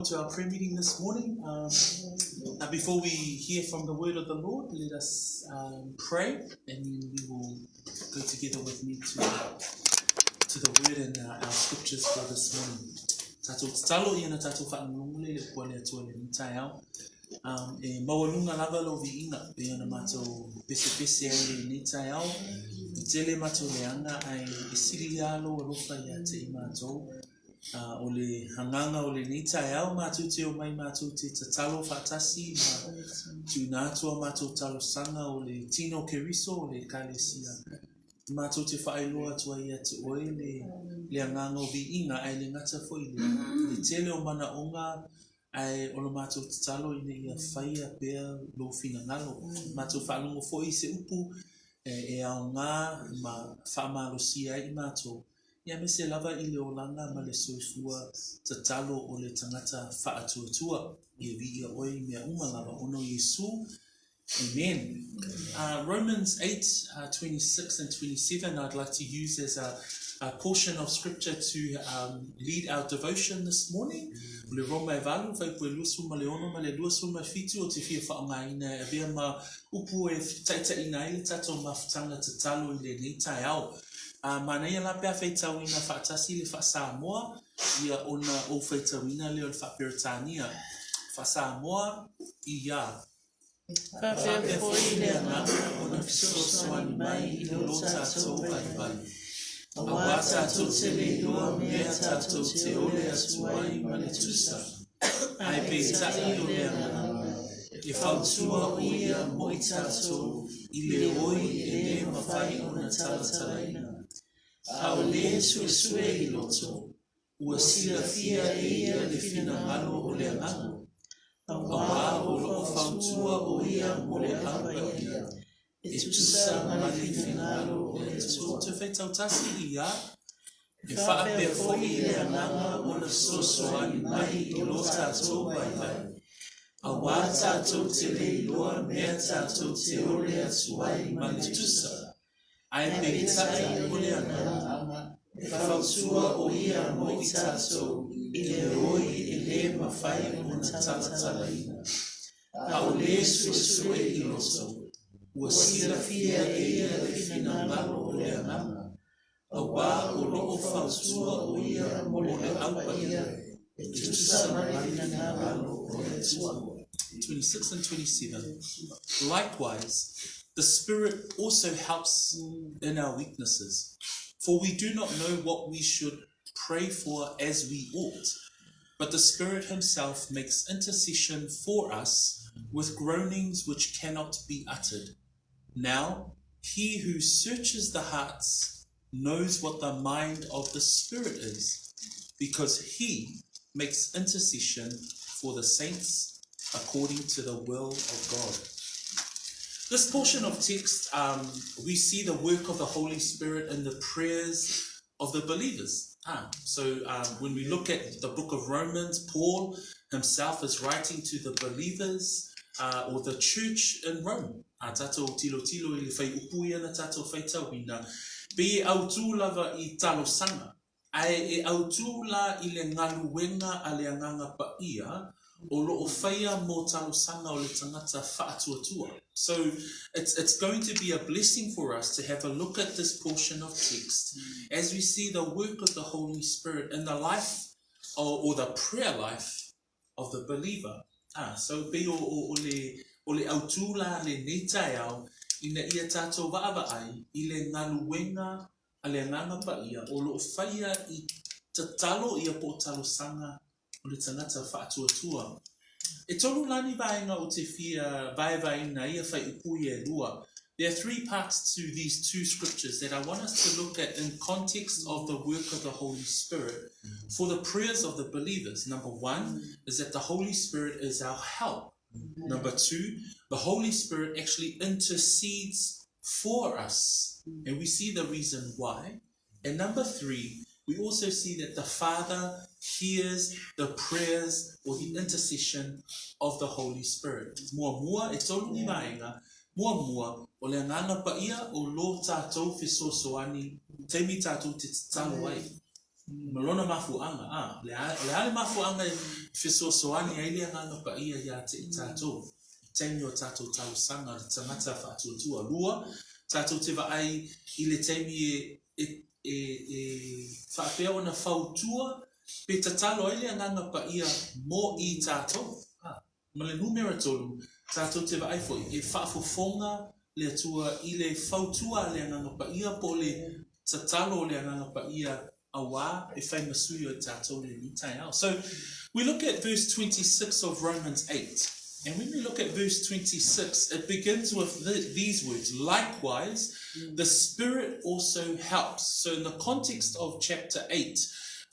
to our prayer meeting this morning. Um, now before we hear from the word of the Lord, let us um, pray and then we will go together with me to, to the word and uh, our scriptures for this morning. Tātou tatalo ia na tātou whaangulungu le le kua le atua le ni taeao. Um, e maualuga lava lou viiga pei ona matou pesepese ai i lenei taeao. E tele matou leaga ae e sili lava lou alofa ia te i matou. Uh, o le agaga o lenei taeao matou te omai matou te tatalo faatasi ma tuuina atu a matou talosaga o le tino o Keriso o le Ekalesia. Matou te faailoa atu ai ia te oe le, le agaga o viiga ae le gata foi i lea. Le tele o manaoga Ae o le matou tatalo ina ia faia pea lou finagalo. Matou faalogo foi i se upu e aoga ma faamalosia ai i matou, ia aemaise lava i le olaga ma le soifua tatalo o le tagata faatuatua. Ia viia oe i mea uma lava ona o Iesu. Amen. Uh, Romans 8, uh, 26 and 27, I'd like to use as a, a portion of scripture to um, lead our devotion this morning. O le Roma e valu, whaipu e luasu ma le ono ma le luasu ma fitu o te fia whaongaina e avea ma upu e taitaina ai le tātou mafutanga tatalo i lenei taeao. Uh, manaia la pea whaitauina whaatasi le whaasamoa, ia ona o whaitauina leo le whaaperetania. Whaasamoa, ia. Faapea foi le Agaga ona fesoasoani mai i lo tatou vaivai, aua tatou te le iloa mea tatou te ole atu ai ma le tusa, ae peitai o le Agaga, e fautua o ia mo i tatou i le oi e le mafai ona talatalaina, a o le suesue i loto, Ua silafia e ia le finagalo o le Agaga, aua o lo o fautua o ia mo le Au Paia, e tusa ma le finagalo o le Atua. Te whaitau tasi i a, e faapea foi le Agaga ona fesoasoani mai i lo tatou vaivai, aua tatou te le iloa mea tatou te ole atu ai ma le tusa, Ae peitai o le Agaga, e fautua o ia mo i tatou i le oi e le mafai ona talatalaina, a o le suesue i loto, ua silafia e ia le finagalo o le Agaga, aua o lo o fautua o ia mo le Au Paia e tusa ma le finagalo o le Atua. 26 and 27. Likewise, the Spirit also helps in our weaknesses, for we do not know what we should pray for as we ought, but the Spirit Himself makes intercession for us with groanings which cannot be uttered. Now, He who searches the hearts knows what the mind of the Spirit is, because He makes intercession for the saints according to the will of God. This portion of text, um, we see the work of the Holy Spirit in the prayers of the believers. Ah, so um, when we look at the book of Romans, Paul himself is writing to the believers uh, or the church in Rome. A tātou tilotilo i le whai upu ia na tātou whaitauina, pei e autū lava i talosanga, ae e autū la i le galuega a le Agaga Paia o lo o whaia mō talosanga o le tangata whaatuatua. So it's, it's going to be a blessing for us to have a look at this portion of text as we see the work of the Holy Spirit in the life or, or the prayer life of the believer. Ah, so pei o, o, o le, o le autū la lenei taeao ina ia tātou vaavaai i le galuega a le Agaga Paia o lo o faia i tatalo ia po o talosaga o le tagata faatuatua. E tolu la ni vaega o te fia vaevaeina ia whaiupu ia e lua. There are three parts to these two scriptures that I want us to look at in context of the work of the Holy Spirit for the prayers of the believers. Number one is that the Holy Spirit is our help. Number two, the Holy Spirit actually intercedes for us. And we see the reason why. And number three, we also see that the Father hears the prayers or the intercession of the Holy Spirit. Muamua, e tolu ni vaega, muamua, o le Agaga Paia o lo tātou fesoasoani, taimi tātou te tatalo ai. Ma lona mafuaaga, a, o le a, o le a le mafuaaga e fesoasoani ai le Agaga Paia ia te i tatou i taimi o tatou talosaga le tagata faatuatua. Lua, tatou te vaai i le taimi e, e, e, e faapea ona fautua pe tatalo ai le Agaga Paia mo i tatou. A, ma le numera tolu, tatou te vaai foi e faafofoga le Atua i le fautua a le Agaga Paia po o le tatalo o le Agaga Paia auā e fai ma sui o i tatou i lenei taeao. So, we look at verse 26 of Romans 8. And when we look at verse 26, it begins with the, these words, Likewise, the Spirit also helps. So in the context of chapter 8,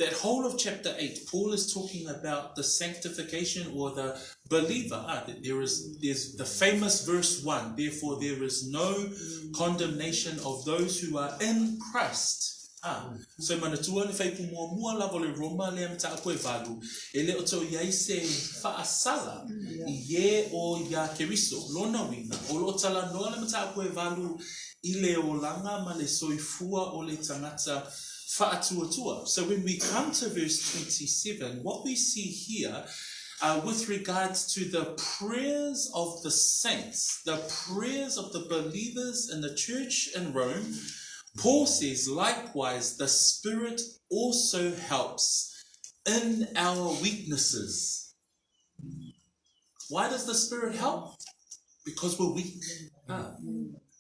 that whole of chapter 8, Paul is talking about the sanctification or the believer. Ah, there is there's the famous verse 1, therefore there is no condemnation of those who are in Christ. Ah, so manatua le whaipu muamua lava o le Roma lea mataupu e valu, e le o tau i ai se faasala i e o iā Keriso, lona uiga, o lo o talanoa le mataupu e valu i le olaga ma le soifua o le tagata faatuatua. So when we come to verse 27, what we see here with regards to the prayers of the saints, the prayers of the believers in the church in Rome, Paul says, likewise, the Spirit also helps in our weaknesses. Why does the Spirit help? Because we're weak. Ah.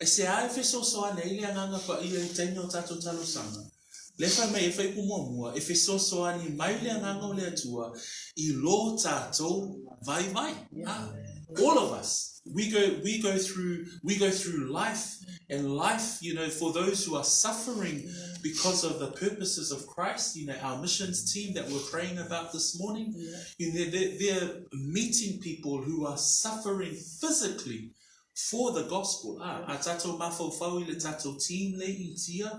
E se a e fesoasoani ai le Agaga Paia i taimi o tatou talosaga. Le fai mai e fai upu muamua, e fesoasoani mai le Agaga o le Atua i lo tatou vaivai. Ah. All of us, we go, we go through, we go through life, and life, you know, for those who are suffering because of the purposes of Christ, you know, our missions team that we're praying about this morning, you know, they're, they're meeting people who are suffering physically for the gospel. Ah, a tatou mafaufau i le tatou team le i tia,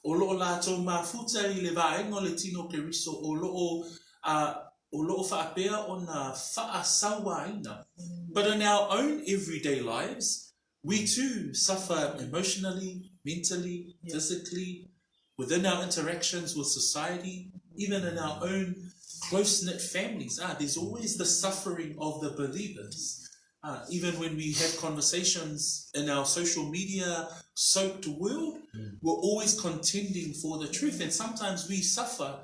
o loo latou mafuta i le vaega o le tino o Keriso, o loo, o loo faapea ona faasauaina. But in our own everyday lives, we too suffer emotionally, mentally, physically, within our interactions with society, even in our own close-knit families. Ah, there's always the suffering of the believers. Even when we have conversations in our social media soaked world, we're always contending for the truth. And sometimes we suffer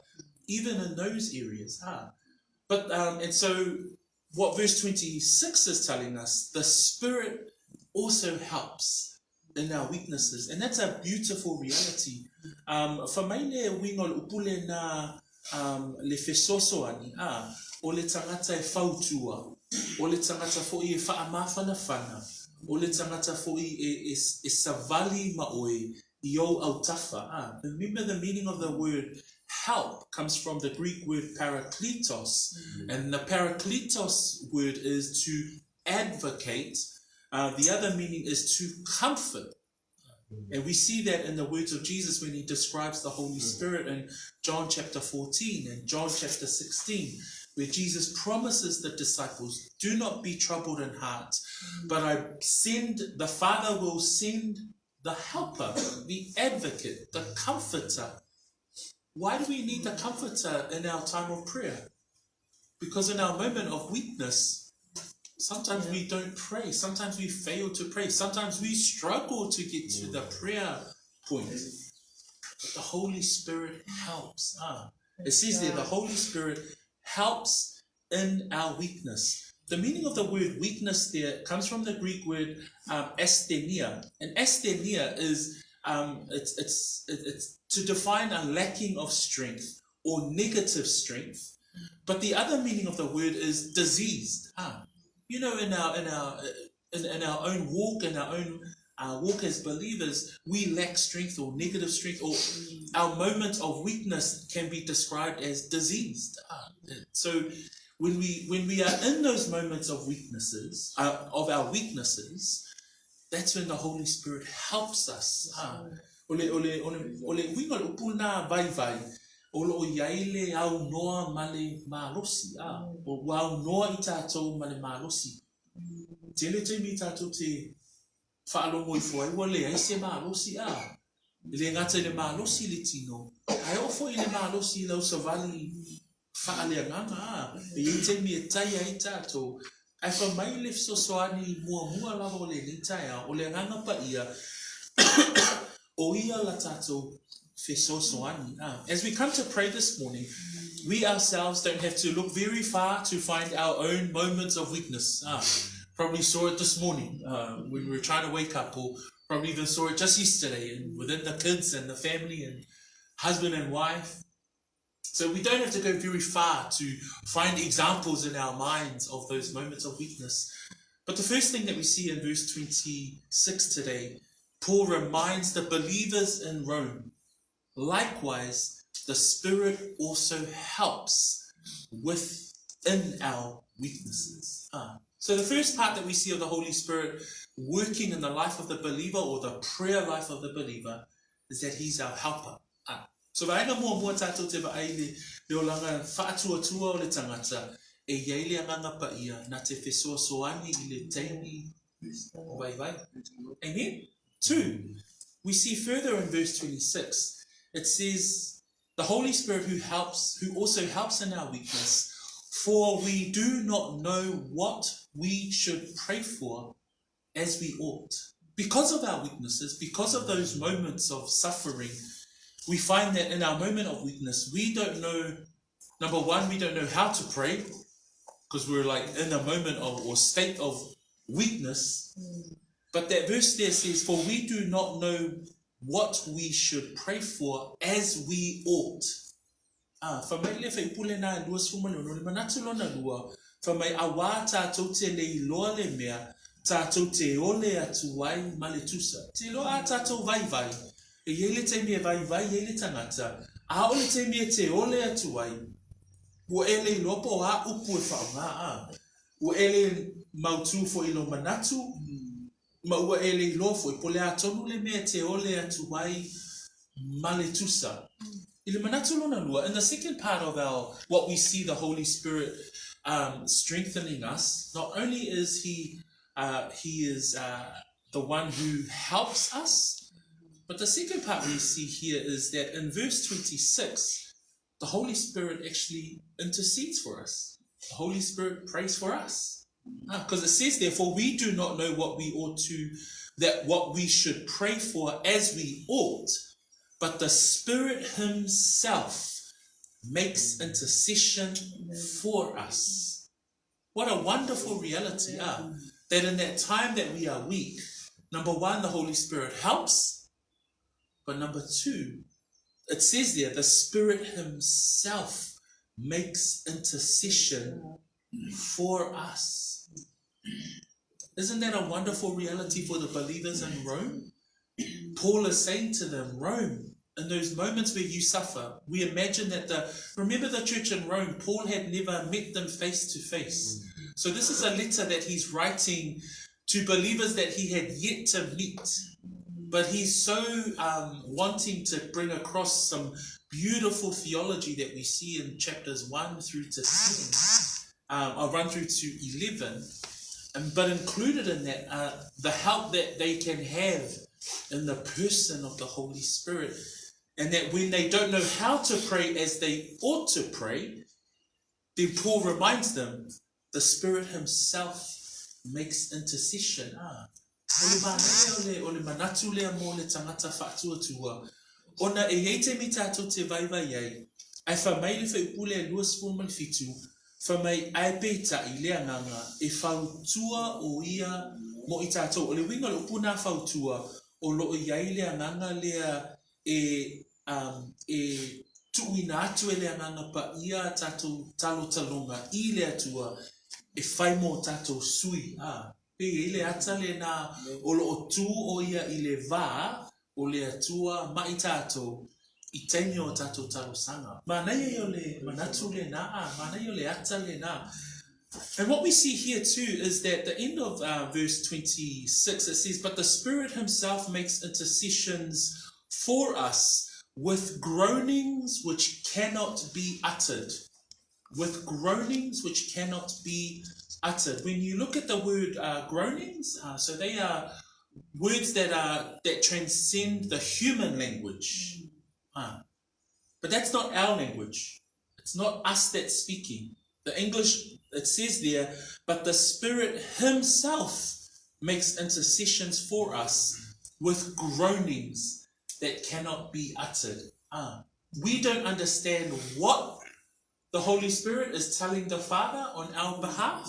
even in those areas. Ah. But, and so what verse 26 is telling us, the Spirit also helps in our weaknesses. And that's a beautiful reality. Fa mai le uiga o le upu lena le fesoasoani, ā, o le tagata e fautua, o le tagata foi e faamafanafana, o le tagata foi e, e, e savali ma oe i ou autafa. Ā, remember the meaning of the word help comes from the Greek word parakletos, and the parakletos word is to advocate. The other meaning is to comfort. And we see that in the words of Jesus when he describes the Holy Spirit in John chapter 14 and John chapter 16, where Jesus promises the disciples, do not be troubled in heart, but I send, the Father will send the helper, the advocate, the comforter. Why do we need the comforter in our time of prayer? Because in our moment of weakness, sometimes we don't pray. Sometimes we fail to pray. Sometimes we struggle to get to the prayer point. But the Holy Spirit helps. It says there, the Holy Spirit helps in our weakness. The meaning of the word weakness there comes from the Greek word asthenia. And asthenia is it's to define a lacking of strength or negative strength. But the other meaning of the word is diseased. You know, in our, in our, in our own walk, in our own walk as believers, we lack strength or negative strength, or our moment of weakness can be described as diseased. So when we are in those moments of weaknesses, of our weaknesses, that's when the Holy Spirit helps us. O le, o le, o le, o le uiga o le upu lena vaivai, o lo o i ai le aunoa ma le malosi. O ua aunoa i tatou ma le malosi. Tele taimi tatou te faalogo ifo ai ua leai se malosi. E le gata i le malosi i le tino, ae oo foi i le malosi i lau savali faaleagaga a. E i ai taimi e tai ai tatou, ae fai mai le fesoasoani muamua lava o lenei taeao, o le Agaga Paia, o ia la tatou fesoasoani. A. As we come to pray this morning, we ourselves don't have to look very far to find our own moments of weakness. Ah, probably saw it this morning when we were trying to wake up, or probably even saw it just yesterday and within the kids and the family and husband and wife. So we don't have to go very far to find examples in our minds of those moments of weakness. But the first thing that we see in verse 26 today, Paul reminds the believers in Rome, likewise, the Spirit also helps within our weaknesses. Ah. So the first part that we see of the Holy Spirit working in the life of the believer or the prayer life of the believer is that he's our helper. Ah. So vaega muamua tātou te vaai le, le olaga whaatuatua o le tangata e i ai le agaga paia nā te fesoasoani i le taimi o vaivai. Amen? Two, we see further in verse 26, it says, the Holy Spirit who helps, who also helps in our weakness, for we do not know what we should pray for as we ought. Because of our weaknesses, because of those moments of suffering, we find that in our moment of weakness, we don't know, number one, we don't know how to pray because we're like in a moment of or state of weakness. But that verse there says, For we do not know what we should pray for as we ought. Ā, fai mai le faipule nā e 26, le manatu lona lua, fai mai auā tātou te le iloa le mea, tātou te ole atu ai ma le tusa. Te iloa ā tātou vaivai, e i ai le taimi e vaivai ai le tangata, ā o le taimi e te ole atu ai, ua e le iloa po o a upu e whaonga, ā, ua e le mautū foi i lo manatu, ma ua e le iloa foi po o le a tonu le mea e te ole atu ai ma le tusa. I le manatu lona lua, in the second part of our, what we see the Holy Spirit um, strengthening us, not only is he, uh, he is uh, the one who helps us, but the second part we see here is that in verse 26, the Holy Spirit actually intercedes for us. The Holy Spirit prays for us. Because ah, it says, therefore, we do not know what we ought to, that what we should pray for as we ought, but the Spirit Himself makes intercession for us. What a wonderful reality, ah, that in that time that we are weak, number one, the Holy Spirit helps, but number two, it says there, the Spirit Himself makes intercession for us. Isn't that a wonderful reality for the believers in Rome? Paul is saying to them, Rome, in those moments where you suffer, we imagine that the, remember the church in Rome, Paul had never met them face to face. So this is a letter that he's writing to believers that he had yet to meet. But he's so um, wanting to bring across some beautiful theology that we see in chapters 1 through to 10, um, I'll run through to 11. And, but included in that are the help that they can have in the person of the Holy Spirit. And that when they don't know how to pray as they ought to pray, then Paul reminds them the Spirit Himself makes intercession. Ah. O le manaia o le, o le manatu lea mō le tangata whaatuatua, ona e iai taimi tātou te vaivai ai, ae wha mai le whaipule e 27, wha mai ae pētaʻi le agaga e fautua o ia mo i tātou. O le uiga o le upu nā fautua, o loo iai le agaga lea e, um, e tuuina atu e le Agaga Paia a tātou talotaloga i le Atua e whai mō tātou sui, ā, pei i le ata lena o loo tū o ia i le vā o le Atua ma i tātou i taimi o tātou talosaga. Mānaia ia o le manatu lena, ā, mānaia o le ata lena. And what we see here too is that the end of uh, verse 26, it says, But the Spirit himself makes intercessions for us with groanings which cannot be uttered. With groanings which cannot be uttered. When you look at the word uh, groanings, uh, so they are Words that are that transcend the human language. Ah. But that's not our language. It's not us that's speaking. The English, it says there, but the Spirit Himself makes intercessions for us with groanings that cannot be uttered. Ah. We don't understand what the Holy Spirit is telling the Father on our behalf.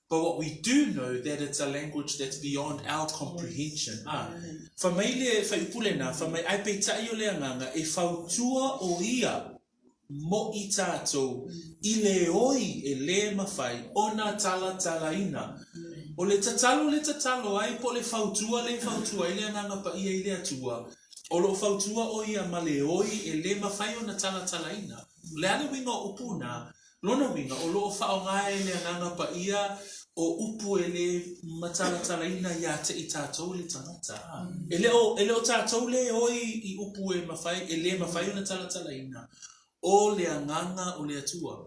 But what we do know that it's a language that's beyond our comprehension. Ah, fa mai le faipule na, fa mai ai peitai o le agaga e fautua o ia mo i tātou i le oi e lē mawhai ona talatalaina. O le tatalo le tatalo ai po o le fautua le fautua ai le Agaga Paia i le Atua, o lo o fautua o ia ma le oi e lē mafai ona talatalaina. O le a le uiga o upu na? Lona uiga, o lo o faaaoga e le Agaga Paia o upu e lē matalatalaina iā te i tātou le tagata. E le o, e le o tātou le oi i upu e mafai, e lē mafai ona talatalaina, o le Agaga o le Atua.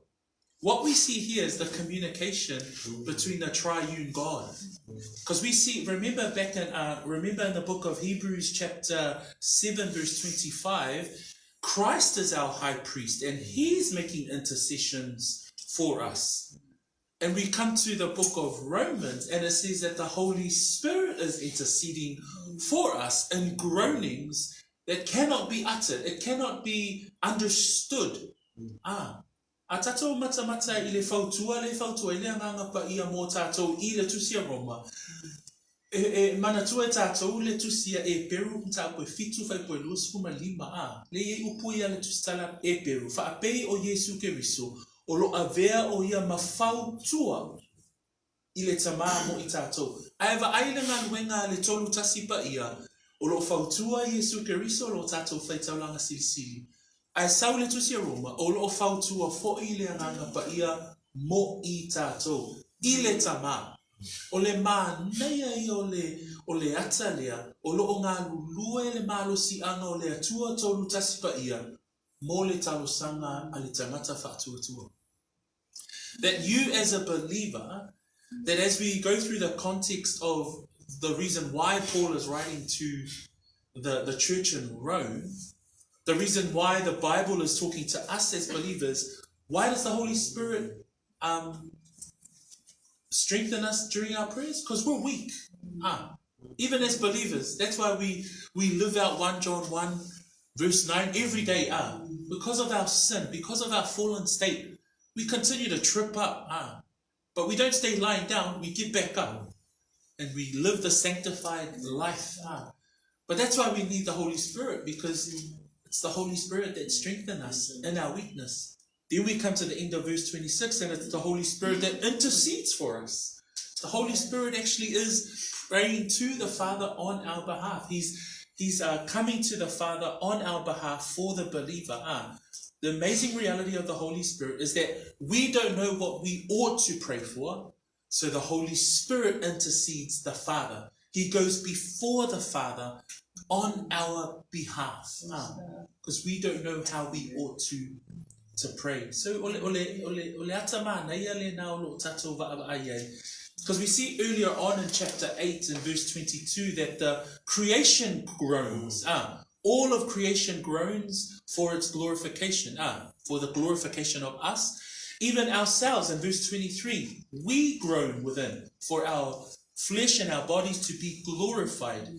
What we see here is the communication between the triune God. Because we see, remember back in, uh, remember in the book of Hebrews chapter 7 verse 25, Christ is our high priest and he's making intercessions for us. And we come to the book of Romans and it says that the Holy Spirit is interceding for us in groanings that cannot be uttered. It cannot be understood. Ah, a tātou matamata i le fautua le fautua i le Agaga Paia mō tātou i le Tusi a Roma. E, e manatua e tātou le tusi a Eperu mataupu e fitu faipua e 25, ā, le i ai upu ia le tusitala Eperu, faapei o Iesu Keriso, o lo avea o ia ma fautua i le Tamā mo i tātou. Ae vaai le galuega a le Tolutasi Paia, o lo o fautua Iesu Keriso lo tātou whaitaulanga silisili. Ae sau le Tusi a Roma, o lo o fautua foʻi le Agaga Paia mo i tātou, i le Tamā. O le mānaia ia o le, o le ata lea, o lo o galulue le malosiaga o le Atua Tolutasi Paia mo le talosaga a le tagata faatuatua. That you as a believer, that as we go through the context of the reason why Paul is writing to the, the church in Rome, the reason why the Bible is talking to us as believers, why does the Holy Spirit um, strengthen us during our prayers? Because we're weak. Ah, even as believers. That's why we, we live out 1 John 1 verse 9 every day. Ah, because of our sin, because of our fallen state, we continue to trip up. Ah, but we don't stay lying down, we get back up and we live the sanctified life. Ah. But that's why we need the Holy Spirit because it's the Holy Spirit that strengthens us in our weakness. Then we come to the end of verse 26 and it's the Holy Spirit that intercedes for us. The Holy Spirit actually is praying to the Father on our behalf. He's, he's uh, coming to the Father on our behalf for the believer. Ah, the amazing reality of the Holy Spirit is that we don't know what we ought to pray for, so the Holy Spirit intercedes the Father. He goes before the Father on our behalf. Because ah, we don't know how we ought to to pray. So ole ole ole ole ata mānaia le nā o lo tātou vaavaai ai. Because we see earlier on in chapter 8 and verse 22 that the creation groans. Ah, all of creation groans for its glorification. Ah, for the glorification of us. Even ourselves in verse 23, we groan within for our flesh and our bodies to be glorified.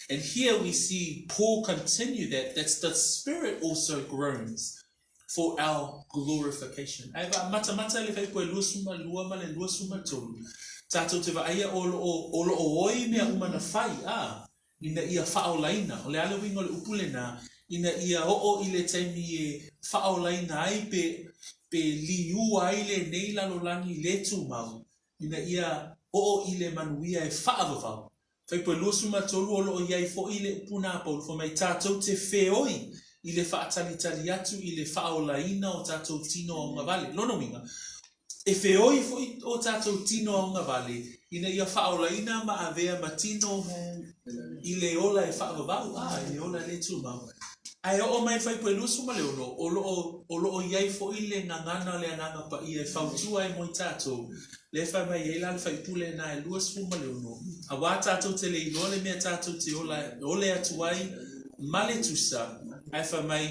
And here we see Paul continue that, that's the Spirit also groans for our glorification. Ae va matamata le whaipo e 22 ma le 23. Tātou te vaaia o lo o, o lo o oi mea uma na whai, a, ina ia whaolaina, o le ale uiga o le upu lena, ina ia oo i le taimi e whaolaina ai pe, pe liua ai lenei lalolagi le tumau, ina ia oo i le manuia e faavavau. Faipo e 23 o lo o i ai foʻi le upu na Paulo fai mai, Tātou te feoi i le faatalitali atu i le faaolaina o tātou tino augavale. Lona uiga, e feoi foʻi o tātou tino augavale ina ia faaolaina ma avea ma tino i le ola e faavavau, a, i le ola le tumau. Ae oo mai fuaiupu e 26, o lo o, o lo o i ai foi le gagana o le Agaga Paia e fautua ai mo i tatou, lea e fai mai ai la le fuaiupu lena e 26, Auā tatou te le iloa le mea tatou te ola, ole atu ai ma le tusa, ae fai mai,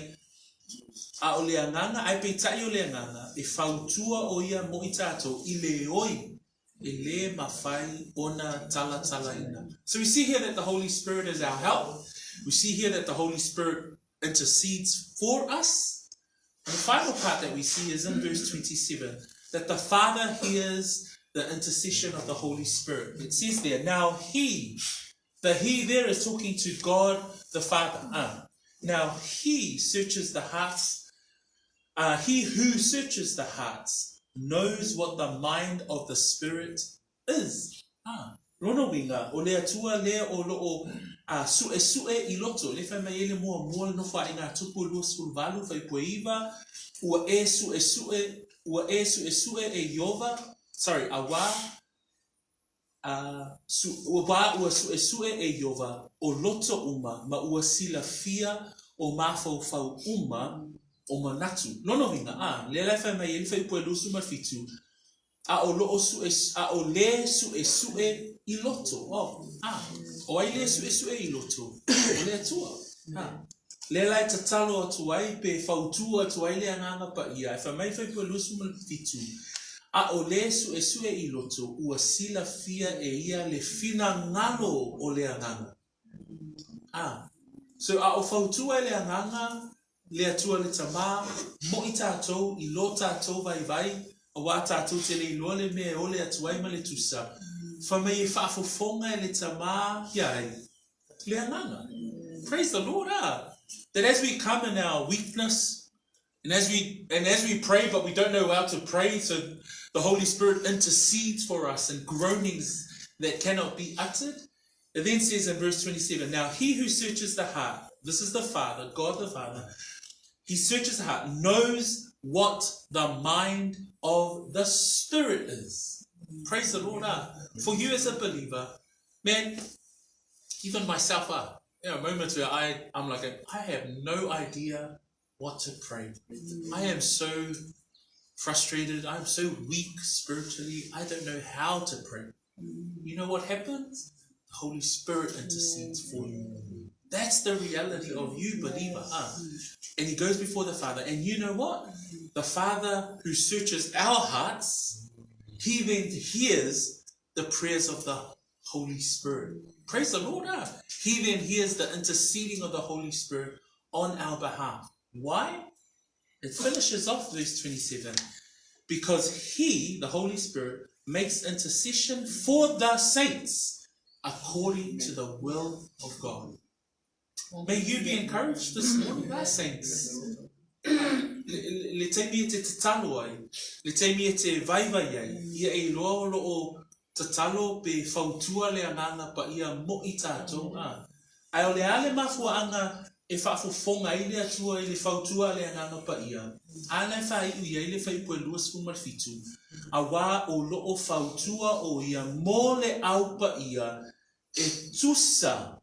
a o le Agaga, ae peitai o le Agaga, e fautua ʻo ia mo i tatou i le oi e lē mafai ona talatalaina. So we see here that the Holy Spirit is our help. We see here that the Holy Spirit intercedes for us. And the final part that we see is in verse 27 that the Father hears the intercession of the Holy Spirit. It says there, now he, the he there is talking to God the Father. Uh, now he searches the hearts, uh, he who searches the hearts knows what the mind of the Spirit is. Ah, lona uiga, o le Atua lea o lo o uh, suʻesuʻe i loto, le fai mai ai le muamua le nofoaiga a Tupu 28, fuaiupu e 9, ua e suʻesuʻe, ua e suʻesuʻe e Iova, sorry, auā, A su, ua ua suʻesuʻe e Iova o loto uma ma ua silafia o mafaufau uma o manatu. Lona uiga, a, lea la e fai mai ai le fuaiupu e 27, a o loo suʻe, a o lē suʻesuʻe i loto. Oh, a, o ai lē suʻesuʻe i loto? O le Atua. A, lea la e tatalo atu ai pe fautua atu ai le Agaga Paia, e fai mai fuaiupu e 27, A o lē suʻesuʻe i loto, ua silafia e ia le finagalo o le Agaga. A, so a o fautua e le Agaga le Atua le Tamā, mo i tatou i lo tatou vaivai, auā tatou te le iloa le mea e ole atu ai ma le tusa, fai mai e faafofoga e le Tamā ia ai le Agaga. Praise the Lord, ah! That as we come in our weakness, And as we and as we pray, but we don't know how to pray, so the Holy Spirit intercedes for us in groanings that cannot be uttered. It then says in verse 27, Now he who searches the heart, this is the Father, God the Father, he searches the heart, knows what the mind of the Spirit is. Praise the Lord. Ah. For you as a believer, man, even myself, ah, there are moments where I, I'm like, I have no idea what to pray. I am so frustrated. I'm so weak spiritually. I don't know how to pray. You know what happens? The Holy Spirit intercedes for you. That's the reality of you, believer. Huh? And he goes before the Father. And you know what? The Father who searches our hearts, he then hears the prayers of the Holy Spirit. Praise the Lord. Huh? He then hears the interceding of the Holy Spirit on our behalf. Why? It finishes off verse 27 because he, the Holy Spirit, makes intercession for the saints according to the will of God. May you be encouraged this morning, our saints. Le taimi e te tatalo ai, le taimi e te vaivai ai, ia e iloa o lo o tatalo pe fautua le Agaga Paia mo i tatou, a. Ae o le a le mafuaaga e faafofoga ai le Atua i le fautua a le Agaga Paia, āna e faaiu i ai le fuaiupu e 27, auā o lo o fautua ʻo ia mo le Au Paia e tusa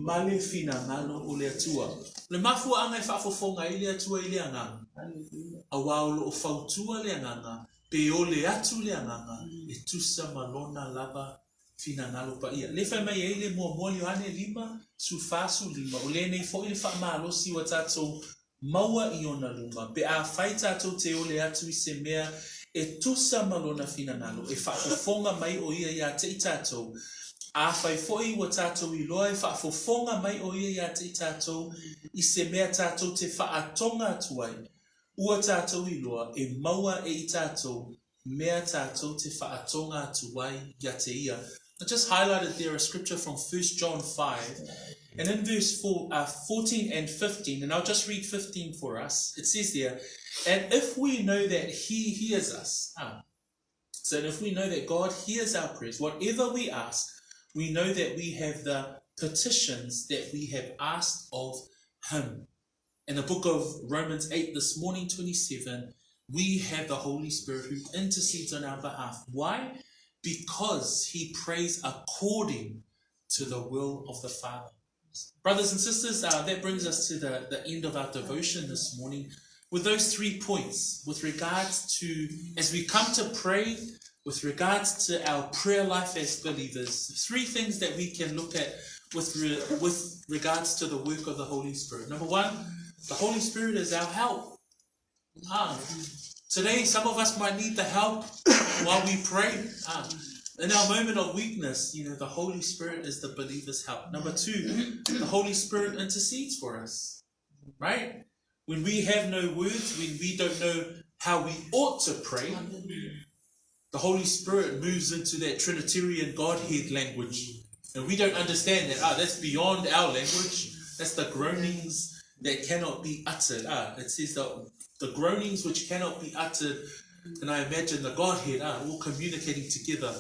ma le finagalo o le Atua. O le mafuaaga e faafofoga ai le Atua i le Agaga, auā o lo o fautua le Agaga pe ole atu le Agaga e tusa ma lona lava finagalo paia. Le fai mai ai le muamua le Ioane 5, 14, 15, o lenei foi le faamalosi ua tatou maua i ona luma, pe afai tatou te ole atu i se mea e tusa ma lona finagalo, e faafofoga mai ʻo ia iā te i tatou. Afai foi ua tatou iloa e faafofoga mai ʻo ia iā te i tatou i se mea tatou te faatoga atu ai, ua tatou iloa e maua e i tatou mea tatou te faatoga atu ai iā te ia. I just highlighted there a scripture from 1 John 5, and in verse 4, uh, 14 and 15, and I'll just read 15 for us. It says there, And if we know that he hears us, ah, so if we know that God hears our prayers, whatever we ask, we know that we have the petitions that we have asked of him. In the book of Romans 8 this morning, 27, we have the Holy Spirit who intercedes on our behalf. Why? Because he prays according to the will of the Father. Brothers and sisters, uh, that brings us to the, the end of our devotion this morning with those three points with regards to, as we come to pray, with regards to our prayer life as believers, three things that we can look at with, re, with regards to the work of the Holy Spirit. Number one, the Holy Spirit is our help. Ah, today, some of us might need the help while we pray. Ah, in our moment of weakness, you know, the Holy Spirit is the believer's help. Number two, the Holy Spirit intercedes for us, right? When we have no words, when we don't know how we ought to pray, the Holy Spirit moves into that Trinitarian Godhead language. And we don't understand that. Ah, that's beyond our language. That's the groanings that cannot be uttered. Ah, it says that the groanings which cannot be uttered. And I imagine the Godhead ah, all communicating together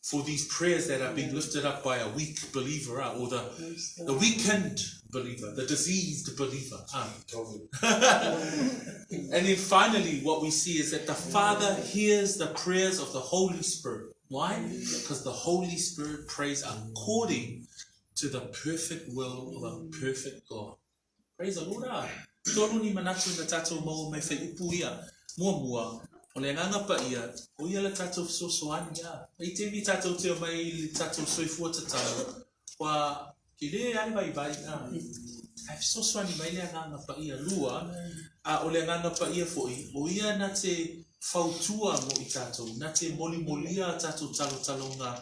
for these prayers that are being lifted up by a weak believer ah, or the, the weakened believer, the diseased believer. Ah. and then finally, what we see is that the Father hears the prayers of the Holy Spirit. Why? Because the Holy Spirit prays according to the perfect will of a perfect God. Praise the Lord. Ah. Tolu ni manatu na tātou mau mai whai upu ia. Mua mua, o le agaga paia, o ia le tātou fesoasoani a. I taimi tātou te o mai i le tātou soifua tatau, ua kele a le vaivai a. Ae fesoasoani mai le agaga paia lua, a o le agaga paia foi, o ia na te fautua mo i tātou, na te molimolia a tātou talotaloga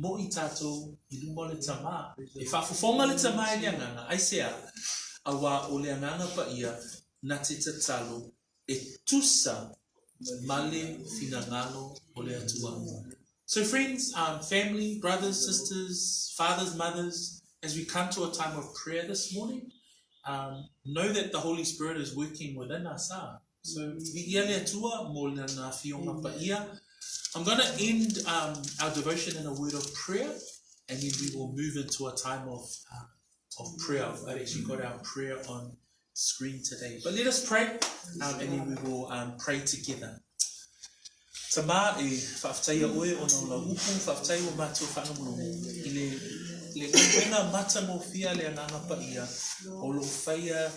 mo i tātou i luma o le Tama. E faafofoga le Tama i le agaga, aisea? Auā o le agaga paia na te tatalo e tusa ma le finagalo o le Atua. So friends, um, family, brothers, sisters, fathers, mothers, as we come to a time of prayer this morning, um, know that the Holy Spirit is working within us. Ah. So, viia le Atua mo lana afioga paia. I'm going to end um, our devotion in a word of prayer, and then we will move into a time of, uh, of prayer. I've actually got our prayer on screen today. But let us pray, um, and then we will um, pray together. Tama e whaafetaia oe o na ula upu, whaafetai o mātou whangamolomo. I le, le galuega matagofie le agaga paia o loo faia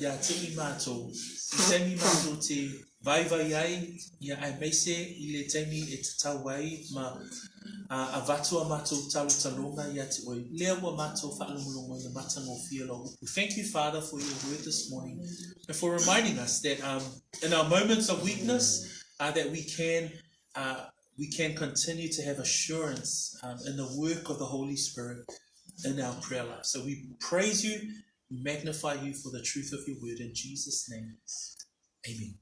ia te i mātou, i taimi mātou te vaivai ai, ia aemaise i le taimi e tatau ai ma avatu a mātou talotaloga ia te oe. Lea ua mātou faalogologo i le matagofie o lau upu. Thank you, Father, for your word this morning and for reminding us that um, in our moments of weakness, uh, that we can uh, we can continue to have assurance um, in the work of the Holy Spirit in our prayer life. So we praise you, magnify you for the truth of your word in Jesus' name. Amen.